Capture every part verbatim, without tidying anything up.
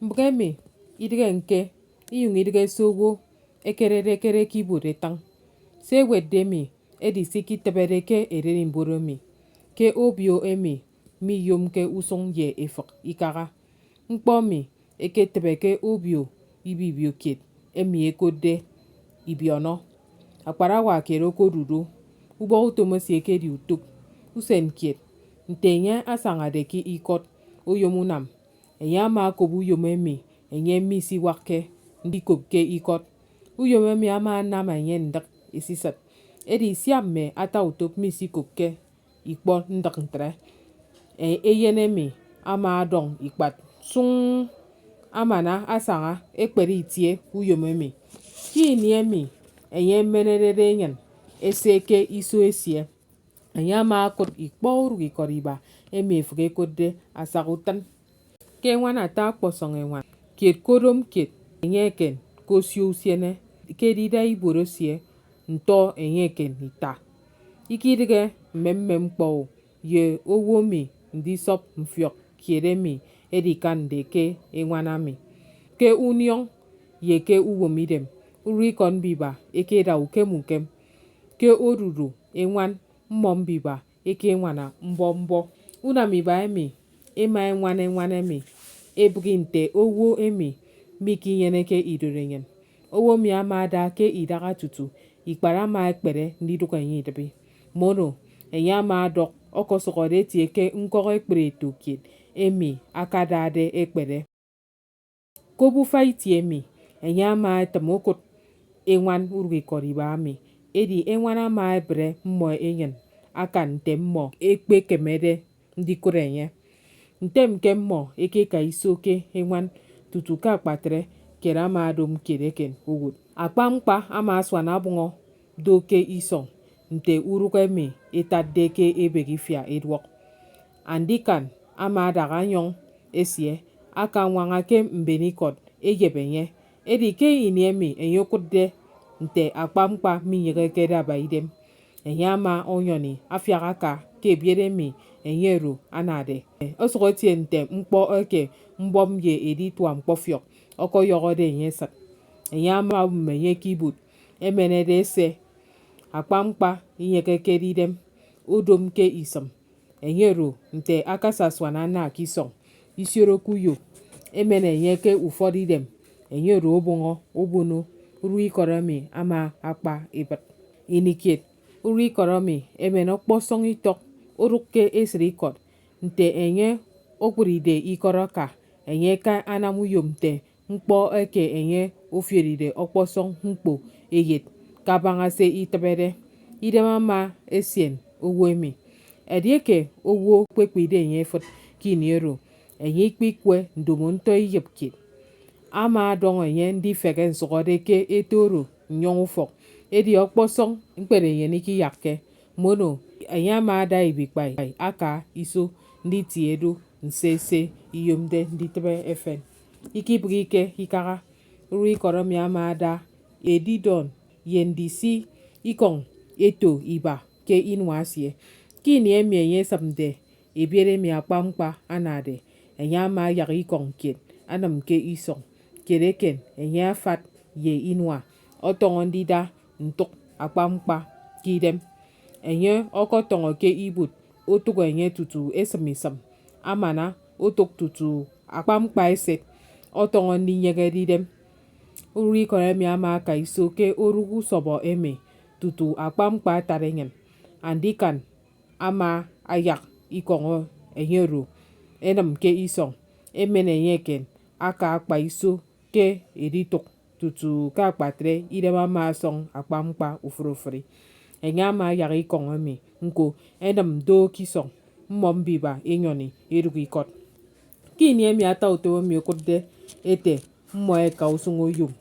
Mbụk emi idịghe ñke, inyụñ idịghe se owo ekerede-kere ke ibuot etịñ. Se ewetde mi edi se ikitịbede ke ererimbot emi, ke obio emi miyomke usụñ ye efịk ikaha. Ñkpọ mi eketịbe ke obio ibibio kiet emi ẹkotde Ibiọnọ. Akparawa kiet okodu do. Ubọhọ utom esie ekedi utụk usen kiet. Nte enye asañade ke ikọt oyom unam, enye ama okop uyom emi enye misiwakke ndikop ke ikọt. Uyom emi ama anam enye ndịk esisịt. Edi sia mme ata utop misikopke ikpọ ndịk ntre, e- eyen emi ama ọdọñ ikpat suñ amana asaña ekpere itie uyom emi. Ke ini emi enye emenerede enyịn ese ke iso esie, enye ama okụt ikpọ urụk ikọt iba emi efịk ekotde asak utịn. Ke eñwan ata ọkpọsọñ eñwan kiet ke odom kiet, enye eken ke osio usiene ke edida ibuot esie, ntọ enye eken ita. Ikidịghe mmem mmem ñkpọ-o, ye owo mi ndisọp mfiọk kiet emi edikande ke eñwan ami. Ke uniọñ ye ke uwem idem, urụikọt mbiba ekeda ukem ukem. Ke odudu eñwan, mmọ mbiba ekeñwana mbọ mbọ. Unam iba emi ema eñwan eñwan emi ebịghi nte owo emi mikinyeneke idorenyin. Owo mi ama ada ke idaha tutu ikpat ama ekpere ndidụk enye idịbi. Mono, enye ama ọdọk ọkọsụhọde etie ke ñkọk ekpere eto kiet emi akadade ekpere. Ke obufa itie emi, enye ama etịm okụt eñwan urụk ikọt iba emi, edi eñwan ama ebre mmọ enyịn akan nte mmọ ekpekemede ndikụt enye. Ntem ke mmọ ekeka iso ke eñwan tutu ke akpatre kiet ama odom kiet eken owụt. Akpa ñkpa ama asuan abuñọ do ke isọñ nte urụk emi etatde ke ebek ifia eduọk. Andikan ama adaha anyọñ esie aka añwaña ke mbenikọt eyep enye. Edi ke ini emi enye okụtde nte akpa ñkpa minyịghekede aba idem, enye ama ọnyọni afiak aka ke ebiet emi enye oro anade. Ọsụk etie nte ñkpọ eke mbọm ye editua ñkpọfiọk ọkọyọhọde enye esịt. Enye ama obụm enye ke ibuot, emenede ese akpa ñkpa inyekekede idem, odom ke isịm. Enye oro nte akasasuan ana ke isọñ, isioro ke uyo, emen enye ke ufọt idem, enye oro obụñọ obono urụikọt emi ama akpa ibịt. Ini kiet, urụikọt emi emen ọkpọsọñ itọk odụk ke esịt ikọt. Nte enye okpụride ikọt aka, enye aka anam uyom nte ñkpọ eke enye ofioride ọkpọsọñ ñkpo eyet kabaña se itịbede. Idem ama esien owo emi. Edieke owo ekpekpide enye efịt ke ini oro, enye ikpikwe ndomo ntọ iyịp kiet. Ama ọdọñ enye ndifehe nsụhọde ke eto oro nnyọñ ufọk. Edi ọkpọsọñ ñkperenyịn ikiyakke. Mono, enye ama ada ibikpai aka iso nditie do nse se iyomde nditịbe efen. Ikibịghike ikaha, urụikọt emi ama ada edidọn ye ndisi ikọñ eto iba ke inua esie. Ke ini emi enye esịmde ebiet emi akpa ñkpa anade, enye ama ayak ikọñ kiet anam ke isọñ. Kiet eken, enye afat ye inua ọtọñọ ndida ntụk akpa ñkpa ke idem. Enye ọkọtọñọ ke ibuot otụk enye tutu esịm isịm, amana otụk tutu akpa ñkpa esịt ọtọñọ ndinyekede idem. Urụikọt emi ama aka iso ke orụk usọbọ emi tutu akpa ñkpa atat enyịn. Andikan ama ayak ikọñ enye oro enịm ke isọñ, emen enye eken aka akpa iso ke editụk tutu ke akpatre idem ama asọñ akpa ñkpa ofụri ofụri. Enye ama ayak ikọñ emi ñko enịm do ke isọñ, mmọ mbiba enyọni edụk ikọt. Ke ini emi ata utom emi okụtde ete mmọ ẹka usụñ oyom,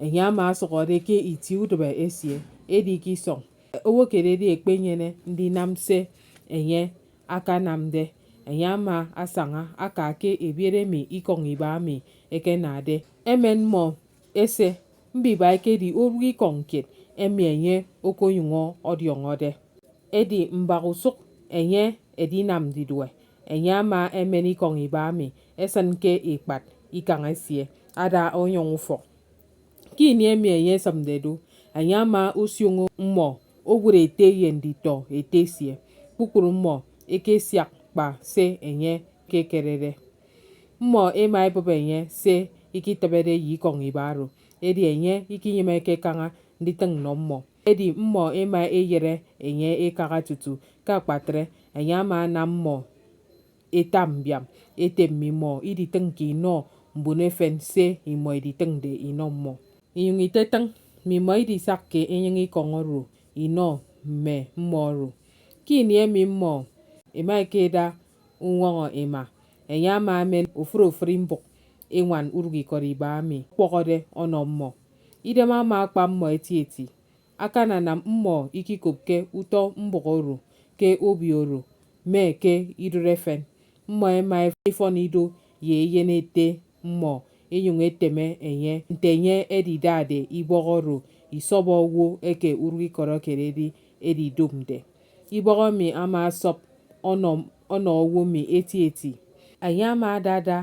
enye ama ọsụhọde ke itie udịbe esie, edi ke isọñ. Owo kiet edi ekpenyene ndinam se enye akanamde. Enye ama asaña aka ke ebiet emi ikọñ iba emi ẹkenade. Emen mmọ ese, mbiba ekedi orụk ikọñ kiet emi enye okonyụñ ọdiọñọde. Edi mbak usụk enye edinam ndidue, enye ama emen ikọñ iba emi esịn ke ikpat ikañ esie ada onyụñ ufọk. Ke ini emi enye esịmde do, enye ama osioño mmọ owụt ete ye nditọ ete esie. Kpukpru mmọ ẹkesiak kpa se enye ekekerede. Mmọ ẹma ẹbụp enye se iketịbede ye ikọñ iba oro, edi enye ikinyịmeke kaña nditịñ nnọ mmọ. Edi mmọ ẹma ẹyere enye ikaha tutu ke akpatre. Enye ama anam mmọ ẹta mbiam ete mmimọ iditịñke inọ mbon efen se imọ iditịñde inọ mmọ. Inyụñ itetịñ, mmimọ idisakke enyịñ ikọñ oro inọ mme mmọ oro. Ke ini emi mmọ ẹma ẹkeda uñwọñọ ẹma, enye ama emen ofụri ofụri mbụk eñwan urụkikọt iba emi ọkpọhọde ọnọ mmọ. Idem ama akpa mmọ etieti, akananam mmọ ikikopke utọ mbụk oro ke obio oro, mme ke idụt efen. Mmọ ẹma ẹfọn ido ye eyen ete mmọ, ẹnyụñ ẹteme enye nte enye edidade ibọk oro isọbọ owo eke urụkikọt ekededi edidomde. Ibọk emi ama asọp ọnọ, ọnọ owo mi etieti. Enye ama adada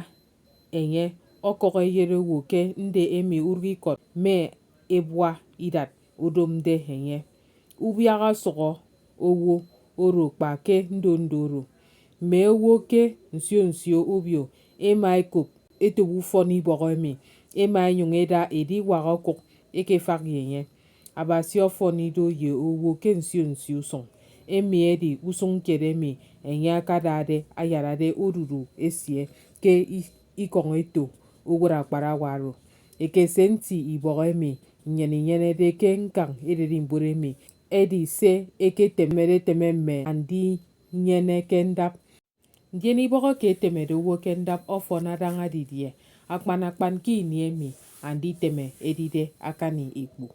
enye ọkọk eyedowo ke nde emi urụkikọt mme ebua idat odomde enye. Ubiak ọsụhọ owo oro kpa ke ndondo oro. Mme owo ke nsio nsio obio ẹma ẹkop etop ufọn ibọk emi, ẹma ẹnyụñ ẹda ediwak okụk ẹkefak ye enye. Abasi ọfọn ido ye owo ke nsio nsio usụñ. Emi edi usụñ kiet emi enye akadade ayarade odudu esie ke i-, ikọñ eto owot akparawa oro. Ekese nti ibọk emi nnyịn inyenede ke ñkañ ererimbot emi, edi se ẹketemede eteme mme andinyeneke ndap. Ndien ibọhọ ke etemede owo ke ndap ọfọn adaña didie, akpan akpan ke ini emi anditeme edide akani ikpu.